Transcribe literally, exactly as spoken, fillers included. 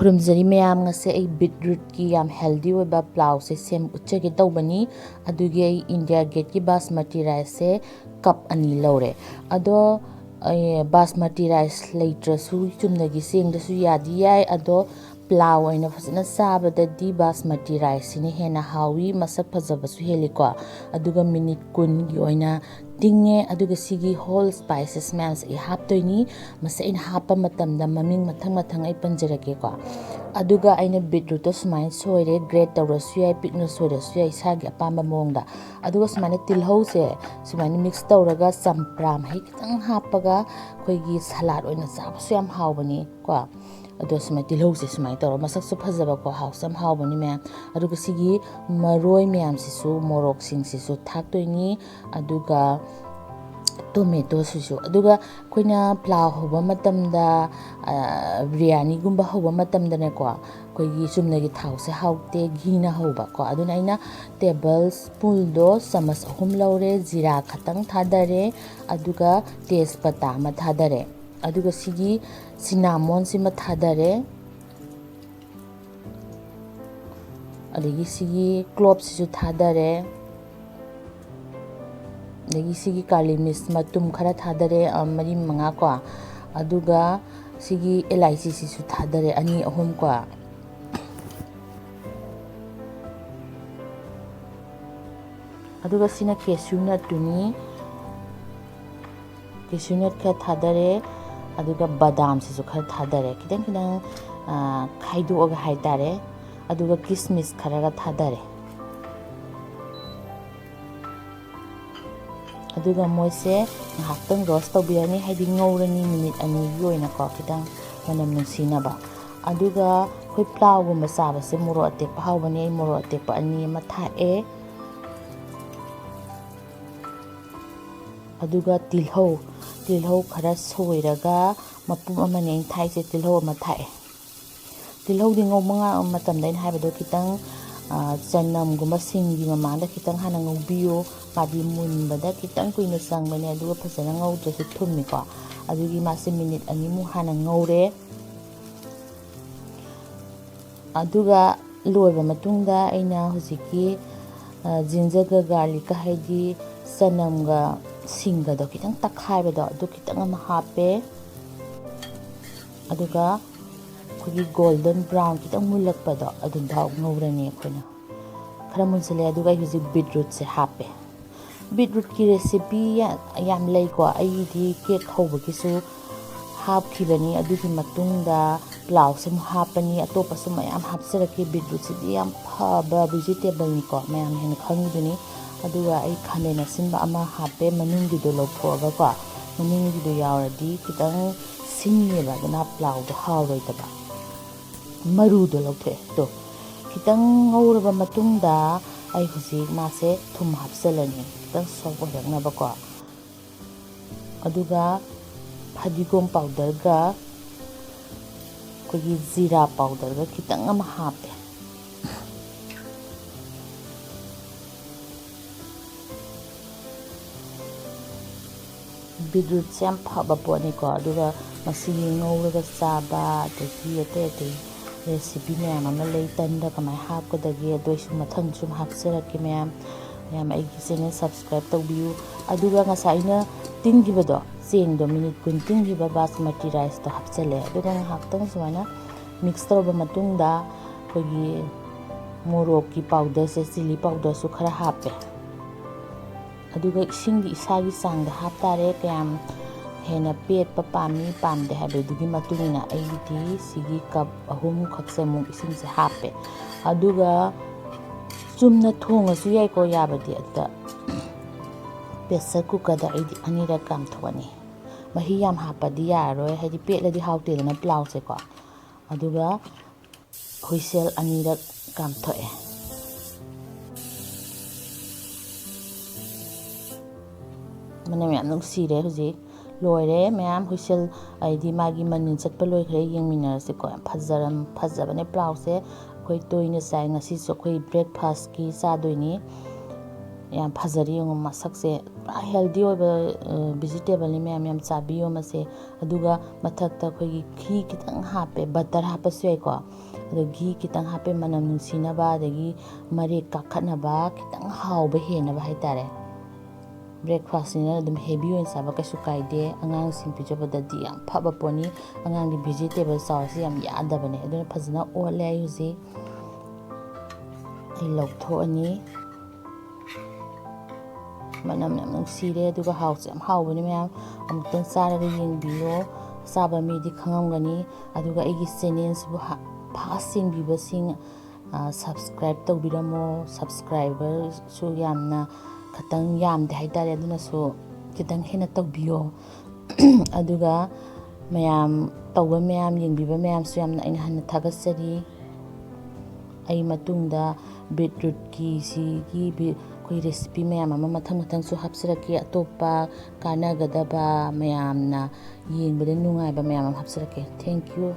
ꯈꯨꯔꯨꯝꯖꯔꯤ ꯃꯌꯥꯝ, ꯉꯁꯤ ꯑꯩ ꯕꯤꯠꯔꯨꯠꯀꯤ ꯌꯥꯝ ꯍꯦꯜꯗꯤ ꯑꯣꯏꯕ ꯄ꯭ꯂꯥꯎꯁꯦ ꯁꯦꯝ ꯎꯠꯆꯒꯦ ꯇꯧꯕꯅꯤ꯫ ꯑꯗꯨꯒꯤ ꯑꯩ ꯏꯟꯗꯤꯌꯥ ꯒꯦꯠꯀꯤ ꯕꯥꯁꯃꯇꯤ ꯔꯥꯏꯁꯁꯦ ꯀꯞ ꯑꯅꯤ ꯂꯧꯔꯦ꯫ ꯑꯗꯣ ꯑꯩ ꯕꯥꯁꯃꯇꯤ ꯔꯥꯏꯁ ꯂꯩꯇ꯭ꯔꯁꯨ ꯆꯨꯝꯅꯒꯤ ꯆꯦꯡꯗꯁꯨ ꯌꯥꯗꯤ ꯌꯥꯏ, ꯑꯗꯣ ꯄ꯭ꯂꯥꯎ ꯑꯣꯏꯅ ꯐꯖꯅ ꯆꯥꯕꯗꯗꯤ ꯕꯥꯁꯃꯇꯤ ꯔꯥꯏꯁꯁꯤꯅ ꯍꯦꯟꯅ ꯍꯥꯎꯏ, ꯃꯁꯛ ꯐꯖꯕꯁꯨ ꯍꯦꯜꯂꯤꯀꯣ꯫ ꯑꯗꯨꯒ ꯃꯤꯅꯤꯠ ꯀꯨꯟꯒꯤ ꯑꯣꯏꯅ ꯇꯤꯡꯉꯦ꯫ ꯑꯗꯨꯒ ꯁꯤꯒꯤ ꯍꯣꯜ ꯁ꯭ꯄꯥꯏꯁꯦꯁ ꯃꯌꯥꯝꯁꯦ ꯑꯩ ꯍꯥꯞꯇꯣꯏꯅꯤ꯫ ꯃꯁꯤ ꯑꯩꯅ ꯍꯥꯞꯄ ꯃꯇꯝꯗ ꯃꯃꯤꯡ ꯃꯊꯪ ꯃꯊꯪ ꯑꯩ ꯄꯟꯖꯔꯛꯀꯦꯀꯣ꯫ ꯑꯗꯨꯒ ꯑꯩꯅ ꯕꯤꯠꯔꯨꯠꯇꯣ ꯁꯨꯃꯥꯏꯅ ꯁꯣꯏꯔꯦ, ꯒ꯭ꯔꯦꯠ ꯇꯧꯔꯁꯨ ꯌꯥꯏ, ꯄꯤꯛꯅ ꯁꯣꯏꯔꯁꯨ ꯌꯥꯏ, ꯏꯁꯥꯒꯤ ꯑꯄꯥꯝꯕ ꯃꯑꯣꯡꯗ꯫ ꯑꯗꯨꯒ ꯁꯨꯃꯥꯏꯅ ꯇꯤꯜꯍꯧꯁꯦ ꯁꯨꯃꯥꯏꯅ ꯃꯤꯛꯁ ꯇꯧꯔꯒ ꯆꯝꯄ꯭ꯔꯥ ꯃꯍꯤ ꯈꯤꯇꯪ ꯍꯥꯞꯄꯒ ꯑꯩꯈꯣꯏꯒꯤ ꯁꯂꯥꯗ ꯑꯣꯏꯅ ꯆꯥꯕꯁꯨ ꯌꯥꯝ ꯍꯥꯎꯕꯅꯤ ꯀꯣ꯫ ꯑꯗꯣ ꯁꯨꯃꯥꯏꯅ ꯇꯤꯜꯍꯧꯁꯦ ꯁꯨꯃꯥꯏꯅ ꯇꯧꯔꯒ, ꯃꯁꯛꯁꯨ ꯐꯖꯕꯀꯣ, ꯍꯥꯎꯁꯨ ꯌꯥꯝ ꯍꯥꯎꯕꯅꯤ ꯃꯌꯥꯝ꯫ ꯑꯗꯨꯒ ꯁꯤꯒꯤ ꯃꯔꯣꯏ ꯃꯌꯥꯝꯁꯤꯁꯨ, ꯃꯣꯔꯣꯛꯁꯤꯡꯁꯤꯁꯨ ꯊꯥꯛꯇꯣꯏꯅꯤ꯫ ꯑꯗꯨꯒ ꯇꯣꯃꯦꯇꯣꯁꯤꯁꯨ꯫ ꯑꯗꯨꯒ ꯑꯩꯈꯣꯏꯅ ꯄ꯭ꯂꯥꯎ ꯍꯧꯕ ꯃꯇꯝꯗ, ꯑ, ꯕꯤꯔꯌꯥꯅꯤꯒꯨꯝꯕ ꯍꯧꯕ ꯃꯇꯝꯗꯅꯦꯀꯣ, ꯑꯩꯈꯣꯏꯒꯤ ꯆꯨꯝꯅꯒꯤ ꯊꯥꯎꯁꯦ ꯍꯥꯎꯇꯦ, ꯘꯤꯅ ꯍꯧꯕꯀꯣ꯫ ꯑꯗꯨꯅ ꯑꯩꯅ ꯇꯦꯕꯜ ꯁ꯭ꯄꯨꯟꯗꯣ ꯆꯥꯃꯁ ꯑꯍꯨꯝ ꯂꯧꯔꯦ, ꯖꯤꯔꯥ ꯈꯇꯪ ꯊꯥꯗꯔꯦ, ꯑꯗꯨꯒ ꯇꯦꯖꯄꯇꯥ ꯑꯃ ꯊꯥꯗꯔꯦ, ꯑꯗꯨꯒ ꯁꯤꯒꯤ ꯁꯤꯅꯥꯃꯣꯟꯁꯤꯃ ꯊꯥꯗꯔꯦ, ꯑꯗꯒꯤ ꯁꯤꯒꯤ ꯀ꯭ꯂꯣꯞꯁꯤꯁꯨ ꯊꯥꯗꯔꯦ, ꯑꯗꯒꯤ ꯁꯤꯒꯤ ꯀꯥꯂꯤ ꯃꯤꯔꯆ ꯃꯇꯨꯝ ꯈꯔ ꯊꯥꯗꯔꯦ, ꯑ, ꯃꯔꯤ ꯃꯉꯥ ꯀꯣ, ꯑꯗꯨꯒ ꯁꯤꯒꯤ ꯑꯦꯂꯥꯏꯆꯤꯁꯤꯁꯨ ꯊꯥꯗꯔꯦ, ꯑꯅꯤ ꯑꯍꯨꯝ ꯀꯣ꯫ ꯑꯗꯨꯒ ꯁꯤꯅ cashew nutꯇꯨꯅꯤ꯫ Cashew nut ꯈꯔ ꯊꯥꯗꯔꯦ, ꯑꯗꯨꯒ ꯕꯗꯥꯝꯁꯤꯁꯨ ꯈꯔ ꯊꯥꯗꯔꯦ, ꯈꯤꯇꯪ ꯈꯤꯇꯪ, ꯑ, ꯈꯥꯏꯗꯣꯛꯑꯒ ꯍꯥꯏꯇꯥꯔꯦ꯫ ꯑꯗꯨꯒ ꯀꯤꯁꯃꯤꯁ ꯈꯔꯒ ꯊꯥꯗꯔꯦ꯫ ꯑꯗꯨꯒ ꯃꯣꯏꯁꯦ ꯉꯥꯏꯍꯥꯛꯇꯪ ꯔꯣꯁ ꯇꯧꯕꯤꯔꯅꯤ, ꯍꯥꯏꯗꯤ ꯉꯧꯔꯅꯤ ꯃꯤꯅꯤꯠ ꯑꯅꯤꯒꯤ ꯑꯣꯏꯅꯀꯣ, ꯈꯤꯇꯪ ꯃꯅꯝ ꯅꯨꯡꯁꯤꯅꯕ꯫ ꯑꯗꯨꯒ ꯑꯩꯈꯣꯏ ꯄ꯭ꯂꯥꯎꯒꯨꯝꯕ ꯆꯥꯕꯁꯦ ꯃꯣꯔꯣꯛ ꯑꯇꯦꯛꯄ ꯍꯥꯎꯕꯅꯦ꯫ ꯑꯩ ꯃꯣꯔꯣꯛ ꯑꯇꯦꯛꯄ ꯑꯅꯤ ꯑꯃ ꯊꯥꯛꯑꯦ꯫ ꯑꯗꯨꯒ ꯇꯤꯜꯍꯧ, ꯇꯤꯜꯍꯧ ꯈꯔ ꯁꯣꯏꯔꯒ ꯃꯄꯨꯝ ꯑꯃꯅꯦ ꯑꯩꯅ ꯊꯥꯛꯏꯁꯦ, ꯇꯤꯜꯍꯧ ꯑꯃ ꯊꯥꯛꯑꯦ꯫ ꯇꯤꯜꯍꯧꯗꯤ ꯉꯧꯕ ꯉ-, ꯃꯇꯝꯗ ꯑꯩꯅ ꯍꯥꯏꯕꯗꯣ ꯈꯤꯇꯪ, ꯑ, ꯆꯅꯝꯒꯨꯝꯕ ꯁꯤꯡꯒꯤ ꯃꯃꯥꯡꯗ ꯈꯤꯇꯪ ꯍꯥꯟꯅ ꯉꯧꯕꯤꯌꯨ꯫ ꯃꯥꯗꯤ ꯃꯨꯟꯕꯗ ꯈꯤꯇꯪ ꯀꯨꯏꯅ ꯆꯪꯕꯅꯦ, ꯑꯗꯨꯒ ꯐꯖꯅ ꯉꯧꯗ꯭ꯔꯁꯨ ꯊꯨꯝꯃꯤꯀꯣ꯫ ꯑꯗꯨꯒꯤ ꯃꯥꯁꯦ ꯃꯤꯅꯤꯠ ꯑꯅꯤꯃꯨꯛ ꯍꯥꯟꯅ ꯉꯧꯔꯦ꯫ ꯑꯗꯨꯒ ꯂꯣꯏꯔꯕ ꯃꯇꯨꯡꯗ ꯑꯩꯅ ꯍꯧꯖꯤꯛꯀꯤ ꯖꯤꯟꯖꯔꯒ ꯒꯥꯔꯂꯤꯛꯀ, ꯍꯥꯏꯗꯤ ꯆꯅꯝꯒ ꯁꯤꯡꯒꯗꯣ ꯈꯤꯇꯪ ꯇꯛꯈꯥꯏꯕꯗꯣ, ꯑꯗꯨ ꯈꯤꯇꯪ ꯑꯃ ꯍꯥꯞꯄꯦ꯫ ꯑꯗꯨꯒ ꯑꯩꯈꯣꯏꯒꯤ ꯒꯣꯜꯗꯟ ꯕ꯭ꯔꯥꯎꯟ ꯈꯤꯇꯪ ꯃꯨꯜꯂꯛꯄꯗꯣ ꯑꯗꯨꯝꯐꯥꯎ ꯉꯧꯔꯅꯤ ꯑꯩꯈꯣꯏꯅ꯫ ꯈꯔ ꯃꯨꯟꯁꯤꯜꯂꯦ꯫ ꯑꯗꯨꯒ ꯑꯩ ꯍꯧꯖꯤꯛ ꯕꯤꯠꯔꯨꯠꯁꯦ ꯍꯥꯞꯄꯦ꯫ ꯕꯤꯠꯔꯨꯠꯀꯤ ꯔꯦꯁꯤꯄꯤ ꯌꯥꯝ ꯂꯩꯀꯣ꯫ ꯑꯩꯒꯤꯗꯤ ꯀꯦꯛ ꯍꯧꯕꯒꯤꯁꯨ ꯍꯥꯞꯈꯤꯕꯅꯤ꯫ ꯑꯗꯨꯒꯤ ꯃꯇꯨꯡꯗ ꯄ꯭ꯂꯥꯎꯁꯦ ꯑꯃꯨꯛ ꯍꯥꯞꯄꯅꯤ꯫ ꯑꯇꯣꯞꯄꯁꯨ ꯃꯌꯥꯝ ꯍꯥꯞꯆꯔꯛꯀꯦ꯫ ꯕꯤꯠꯔꯨꯠꯁꯤꯗꯤ ꯌꯥꯝ ꯐꯕ ꯚꯤꯖꯤꯇꯦꯕꯜꯅꯤꯀꯣ, ꯃꯌꯥꯝ ꯍꯦꯟꯅ ꯈꯪꯉꯤꯗꯨꯅꯤ꯫ ꯑꯗꯨꯒ ꯑꯩ ꯈꯥꯃꯦꯟ ꯑꯁꯤꯟꯕ ꯑꯃ ꯍꯥꯞꯄꯦ, ꯃꯅꯨꯡꯒꯤꯗꯣ ꯂꯧꯊꯣꯛꯑꯒꯀꯣ꯫ ꯃꯅꯨꯡꯒꯤꯗꯣ ꯌꯥꯎꯔꯗꯤ ꯈꯤꯇꯪ ꯁꯤꯟꯅꯦꯕ, ꯑꯗꯨꯅ ꯄ꯭ꯂꯥꯎꯗꯣ ꯍꯥꯎꯔꯣꯏꯗꯕ꯫ ꯃꯔꯨꯗꯣ ꯂꯧꯊꯣꯛꯑꯦ꯫ ꯇꯣ, ꯈꯤꯇꯪ ꯉꯧꯔꯕ ꯃꯇꯨꯡꯗ ꯑꯩ ꯍꯧꯖꯤꯛ ꯃꯥꯁꯦ ꯊꯨꯝ ꯍꯥꯞꯆꯤꯜꯂꯅꯤ, ꯈꯤꯇꯪ ꯁꯣꯐ ꯑꯣꯏꯔꯛꯅꯕꯀꯣ꯫ ꯑꯗꯨꯒ ꯐꯗꯤꯒꯣꯝ ꯄꯥꯎꯗꯔꯒ ꯑꯩꯈꯣꯏꯒꯤ ꯖꯤꯔꯥ ꯄꯥꯎꯗꯔꯒ ꯈꯤꯇꯪ ꯑꯃ ꯍꯥꯞꯄꯦ꯫ ꯕꯤꯠꯔꯨꯠꯁꯦ ꯌꯥꯝ ꯐꯕ ꯄꯣꯠꯅꯤꯀꯣ꯫ ꯑꯗꯨꯒ ꯃꯁꯤꯒꯤ ꯉꯧꯔꯒ ꯆꯥꯕ, ꯑꯗꯒꯤ ꯑꯇꯩ ꯑꯇꯩ ꯔꯦꯁꯤꯄꯤ ꯃꯌꯥꯝ ꯑꯃ ꯂꯩ, ꯇꯟꯗ ꯀꯃꯥꯏꯅ ꯍꯥꯞꯀꯗꯒꯦ, ꯑꯗꯨ ꯑꯩꯁꯨ ꯃꯊꯪ ꯁꯨꯝ ꯍꯥꯞꯆꯔꯛꯀꯦ ꯃꯌꯥꯝ꯫ ꯃꯌꯥꯝ ꯑꯩꯒꯤ ꯆꯦꯅꯦꯜ ꯁꯕꯁꯀ꯭ꯔꯥꯏꯕ ꯇꯧꯕꯤꯌꯨ꯫ ꯑꯗꯨꯒ ꯉꯁꯥꯏ ꯑꯩꯅ ꯇꯤꯡꯈꯤꯕꯗꯣ, ꯆꯦꯡꯗꯣ ꯃꯤꯅꯤꯠ ꯀꯨꯟ ꯇꯤꯡꯈꯤꯕ ꯕꯥꯁꯃꯇꯤ ꯔꯥꯏꯁꯇꯣ ꯍꯥꯞꯆꯜꯂꯦ꯫ ꯑꯗꯨꯒ ꯉꯥꯏꯍꯥꯛꯇꯪ ꯁꯨꯃꯥꯏꯅ ꯃꯤꯛꯁ ꯇꯧꯔꯕ ꯃꯇꯨꯡꯗ ꯑꯩꯈꯣꯏꯒꯤ ꯃꯣꯔꯣꯛꯀꯤ ꯄꯥꯎꯗꯔꯁꯦ, ꯆꯤꯂꯤ ꯄꯥꯎꯗꯔꯁꯨ ꯈꯔ ꯍꯥꯞꯄꯦ꯫ ꯑꯗꯨꯒ ꯏꯁꯤꯡꯗꯤ ꯏꯁꯥꯒꯤ ꯆꯥꯡꯗ ꯍꯥꯞꯇꯥꯔꯦ, ꯀꯌꯥꯝ ꯍꯦꯟꯅ ꯄꯦꯠꯄ ꯄꯥꯝꯃꯤ ꯄꯥꯝꯗꯦ ꯍꯥꯏꯕꯗꯨꯒꯤ ꯃꯇꯨꯡ ꯏꯟꯅ ꯑꯩꯒꯤꯗꯤ ꯁꯤꯒꯤ ꯀꯞ ꯑꯍꯨꯝ ꯈꯛꯁꯦ ꯑꯃꯨꯛ ꯏꯁꯤꯡꯁꯦ ꯍꯥꯞꯄꯦ꯫ ꯑꯗꯨꯒ ꯆꯨꯝꯅ ꯊꯣꯡꯉꯁꯨ ꯌꯥꯏꯀꯣ, ꯌꯥꯕꯗꯤ꯫ ꯑꯗꯨꯗ ꯄ꯭ꯔꯦꯁꯔ ꯀꯨꯀꯔꯗ ꯑꯩꯗꯤ ꯑꯅꯤꯔꯛ ꯀꯥꯝꯊꯣꯛꯑꯅꯤ꯫ ꯃꯍꯤ ꯌꯥꯝ ꯍꯥꯞꯄꯗꯤ ꯌꯥꯔꯔꯣꯏ, ꯍꯥꯏꯗꯤ ꯄꯦꯠꯂꯗꯤ ꯍꯥꯎꯇꯦꯗꯅ ꯄ꯭ꯂꯥꯎꯁꯦꯀꯣ꯫ ꯑꯗꯨꯒ ꯍꯨꯏꯁꯦꯜ ꯑꯅꯤꯔꯛ ꯀꯥꯝꯊꯣꯛꯑꯦ꯫ ꯃꯅꯝ ꯌꯥꯝ ꯅꯨꯡꯁꯤꯔꯦ ꯍꯧꯖꯤꯛ꯫ ꯂꯣꯏꯔꯦ ꯃꯌꯥꯝ, ꯍꯨꯏꯁꯦꯜ ꯍꯥꯏꯗꯤ ꯃꯥꯒꯤ ꯃꯅꯤꯜ ꯆꯠꯄ ꯂꯣꯏꯈ꯭ꯔꯦ꯫ ꯌꯦꯡꯃꯤꯟꯅꯔꯁꯤꯀꯣ꯫ ꯌꯥꯝ ꯐꯖꯔꯝ-, ꯐꯖꯕꯅꯦ ꯄ꯭ꯂꯥꯎꯁꯦ꯫ ꯑꯩꯈꯣꯏ ꯇꯣꯏꯅ ꯆꯥꯏ, ꯉꯁꯤꯁꯨ ꯑꯩꯈꯣꯏ ꯕ꯭ꯔꯦꯛꯐꯥꯁꯀꯤ ꯆꯥꯗꯣꯏꯅꯤ꯫ ꯌꯥꯝ ꯐꯖꯔꯦ ꯌꯦꯡꯉꯣ ꯃꯁꯛꯁꯦ꯫ ꯄꯨꯔꯥ ꯍꯦꯜꯗꯤ ꯑꯣꯏꯕ, ꯑ, ꯚꯤꯖꯤꯇꯦꯕꯜꯅꯤ ꯃꯌꯥꯝ, ꯌꯥꯝ ꯆꯥꯕꯤꯌꯣ ꯃꯁꯦ꯫ ꯑꯗꯨꯒ ꯃꯊꯛꯇ ꯑꯩꯈꯣꯏꯒꯤ ꯘꯤ ꯈꯤꯇꯪ ꯍꯥꯞꯄꯦ, ꯕꯇꯔ ꯍꯥꯞꯄꯁꯨ ꯌꯥꯏꯀꯣ꯫ ꯑꯗꯣ ꯘꯤ ꯈꯤꯇꯪ ꯍꯥꯞꯄꯦ, ꯃꯅꯝ ꯅꯨꯡꯁꯤꯅꯕ, ꯑꯗꯒꯤ ꯃꯔꯦꯛ ꯀꯥꯈꯠꯅꯕ, ꯈꯤꯇꯪ ꯍꯥꯎꯕ ꯍꯦꯟꯅꯕ ꯍꯥꯏꯇꯥꯔꯦ꯫ ꯕ꯭ꯔꯦꯛꯐꯥꯁꯅꯤꯅ ꯑꯗꯨꯝ ꯍꯦꯚꯤ ꯑꯣꯏꯅ ꯆꯥꯕ ꯀꯩꯁꯨ ꯀꯥꯏꯗꯦ꯫ ꯑꯉꯥꯡꯁꯤꯡ ꯄꯤꯖꯕꯗꯗꯤ ꯌꯥꯝ ꯐꯕ ꯄꯣꯠꯅꯤ꯫ ꯑꯉꯥꯡꯒꯤ ꯚꯤꯖꯤꯇꯦꯕꯜ ꯆꯥꯎꯁꯤ ꯌꯥꯝ ꯌꯥꯗꯕꯅꯦ꯫ ꯑꯗꯨꯅ ꯐꯖꯅ ꯑꯣꯠꯂꯦ ꯑꯩ ꯍꯧꯖꯤꯛ꯫ ꯑꯩ ꯂꯧꯊꯣꯛꯑꯅꯤ꯫ ꯃꯅꯝ ꯌꯥꯝ ꯅꯨꯡꯁꯤꯔꯦ, ꯑꯗꯨꯒ ꯍꯥꯎꯁꯨ ꯌꯥꯝ ꯍꯥꯎꯕꯅꯤ ꯃꯌꯥꯝ꯫ ꯑꯃꯨꯛꯇꯪ ꯆꯥꯔꯒ ꯌꯦꯡꯕꯤꯌꯣ꯫ ꯆꯥꯕ ꯃꯤꯗꯤ ꯈꯪꯉꯝꯒꯅꯤ꯫ ꯑꯗꯨꯒ ꯑꯩꯒꯤ ꯆꯦꯅꯦꯜꯁꯤꯕꯨ ꯍꯥ-, ꯐꯥꯁ ꯌꯦꯡꯕꯤꯕꯁꯤꯡ, ꯑ, ꯁꯕꯁꯀ꯭ꯔꯥꯏꯕ ꯇꯧꯕꯤꯔꯝꯃꯣ꯫ ꯁꯕꯁꯀ꯭ꯔꯥꯏꯕꯔꯁꯨ ꯌꯥꯝꯅ ꯈꯇꯪ ꯌꯥꯝꯗꯦ ꯍꯥꯏꯇꯥꯔꯦ, ꯑꯗꯨꯅꯁꯨ ꯈꯤꯇꯪ ꯍꯦꯟꯅ ꯇꯧꯕꯤꯌꯣ꯫ ꯑꯗꯨꯒ ꯃꯌꯥꯝ ꯇꯧꯕ ꯃꯌꯥꯝ, ꯌꯦꯡꯕꯤꯕ ꯃꯌꯥꯝꯁꯨ ꯌꯥꯝꯅ ꯑꯩꯅ ꯍꯟꯅ ꯊꯥꯒꯠꯆꯔꯤ꯫ ꯑꯩ ꯃꯇꯨꯡꯗ ꯕꯤꯠꯔꯨꯠꯀꯤ ꯁꯤꯒꯤ ꯕꯤ-, ꯑꯩꯈꯣꯏ ꯔꯦꯁꯤꯄꯤ ꯃꯌꯥꯝ ꯑꯃ ꯃꯊꯪ ꯃꯊꯪꯁꯨ ꯍꯥꯞꯆꯔꯛꯀꯦ꯫ ꯑꯇꯣꯞꯄ ꯀꯥꯟꯅꯒꯗꯕ, ꯃꯌꯥꯝꯅ ꯌꯦꯡꯕꯗ ꯅꯨꯡꯉꯥꯏꯕ ꯃꯌꯥꯝ ꯑꯃ ꯍꯥꯞꯆꯔꯛꯀꯦ꯫ Thank you꯫